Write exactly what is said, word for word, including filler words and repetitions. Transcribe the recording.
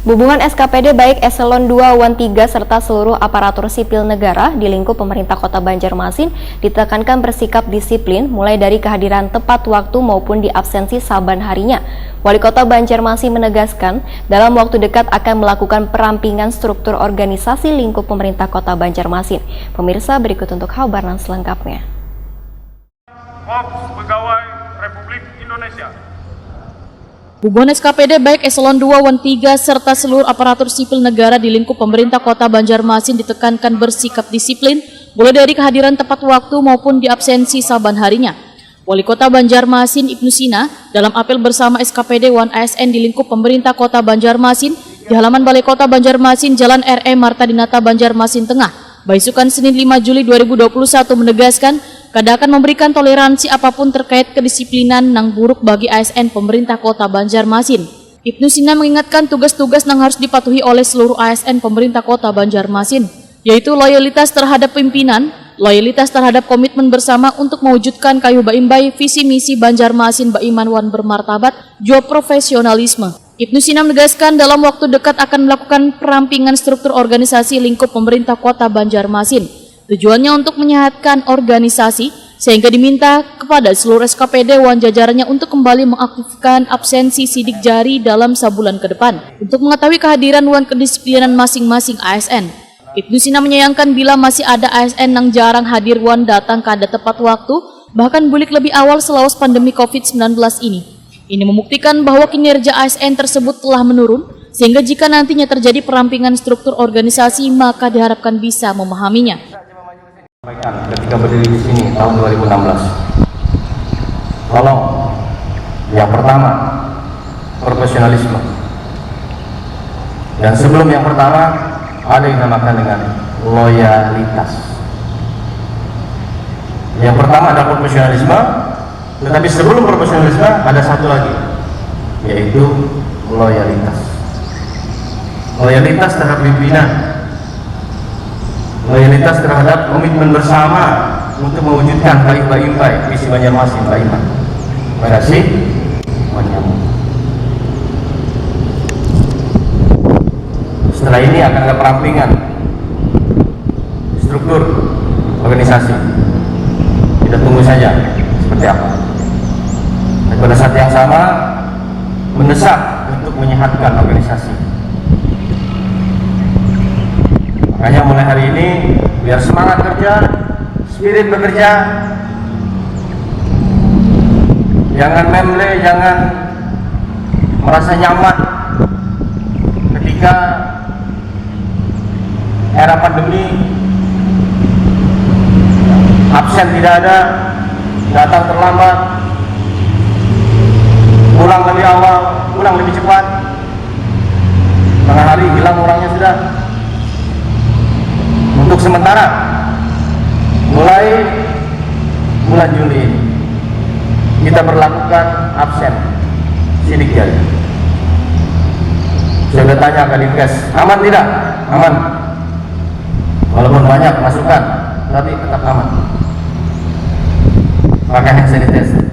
Bubuhan S K P D baik eselon dua wan tiga serta seluruh aparatur sipil negara di lingkup pemerintah Kota Banjarmasin ditekankan bersikap disiplin, mulai dari kehadiran tepat waktu maupun di absensi saban harinya. Wali Kota Banjarmasin menegaskan, dalam waktu dekat akan melakukan perampingan struktur organisasi lingkup pemerintah Kota Banjarmasin. Pemirsa, berikut untuk habaran selengkapnya. Korps Pegawai Republik Indonesia. Bubuhan S K P D baik eselon dua wan tiga serta seluruh aparatur sipil negara di lingkup pemerintah Kota Banjarmasin ditekankan bersikap disiplin, mulai dari kehadiran tepat waktu maupun di absensi saban harinya. Wali Kota Banjarmasin Ibnu Sina dalam apel bersama S K P D wan A S N di lingkup pemerintah Kota Banjarmasin di halaman Balai Kota Banjarmasin, Jalan R E Marta Dinata, Banjarmasin Tengah, baisukan Senin lima Juli dua ribu dua puluh satu menegaskan, kada akan memberikan toleransi apapun terkait kedisiplinan nang buruk bagi A S N pemerintah Kota Banjarmasin. Ibnu Sina mengingatkan tugas-tugas nang harus dipatuhi oleh seluruh A S N pemerintah Kota Banjarmasin, yaitu loyalitas terhadap pimpinan, loyalitas terhadap komitmen bersama untuk mewujudkan kayuh baimbai visi misi Banjarmasin baiman wan bermartabat, jua profesionalisme. Ibnu Sina menegaskan, dalam waktu dekat akan melakukan perampingan struktur organisasi lingkup pemerintah Kota Banjarmasin. Tujuannya untuk menyehatkan organisasi, sehingga diminta kepada seluruh S K P D wan jajarannya untuk kembali mengaktifkan absensi sidik jari dalam sabulan ke depan. Untuk mengetahui kehadiran wan kedisiplinan masing-masing A S N, Ibnu Sina menyayangkan bila masih ada A S N nang jarang hadir wan datang kada tepat waktu, bahkan bulik lebih awal selawas pandemi covid sembilan belas ini. Ini membuktikan bahwa kinerja A S N tersebut telah menurun, sehingga jika nantinya terjadi perampingan struktur organisasi, maka diharapkan bisa memahaminya. Sampaikan ketika berdiri di sini tahun dua ribu enam belas. Tolong, yang pertama, profesionalisme. Dan sebelum yang pertama, ada yang dinamakan dengan loyalitas. Yang pertama adalah profesionalisme, tetapi sebelum profesionalisme ada satu lagi, yaitu loyalitas. Loyalitas terhadap pimpinan, loyalitas terhadap komitmen bersama untuk mewujudkan kayuh baimbai visi Banjarmasin baiman. Terima kasih. Setelah ini akan ada perampingan struktur organisasi. Kita tunggu saja seperti apa. Dan pada saat yang sama, mendesak untuk menyehatkan organisasi. Makanya mulai hari ini, biar semangat kerja, spirit bekerja, jangan memble, jangan merasa nyaman ketika era pandemi, absen tidak ada, datang terlambat, pulang lebih awal, pulang lebih cepat, tengah hari hilang orangnya sudah. Untuk sementara, mulai bulan Juli ini, kita berlakukan absen sidik jari. Saya sudah tanya ke Dinkes, aman tidak? Aman. Walaupun banyak masukan, tapi tetap aman. Pakai hand sanitizer.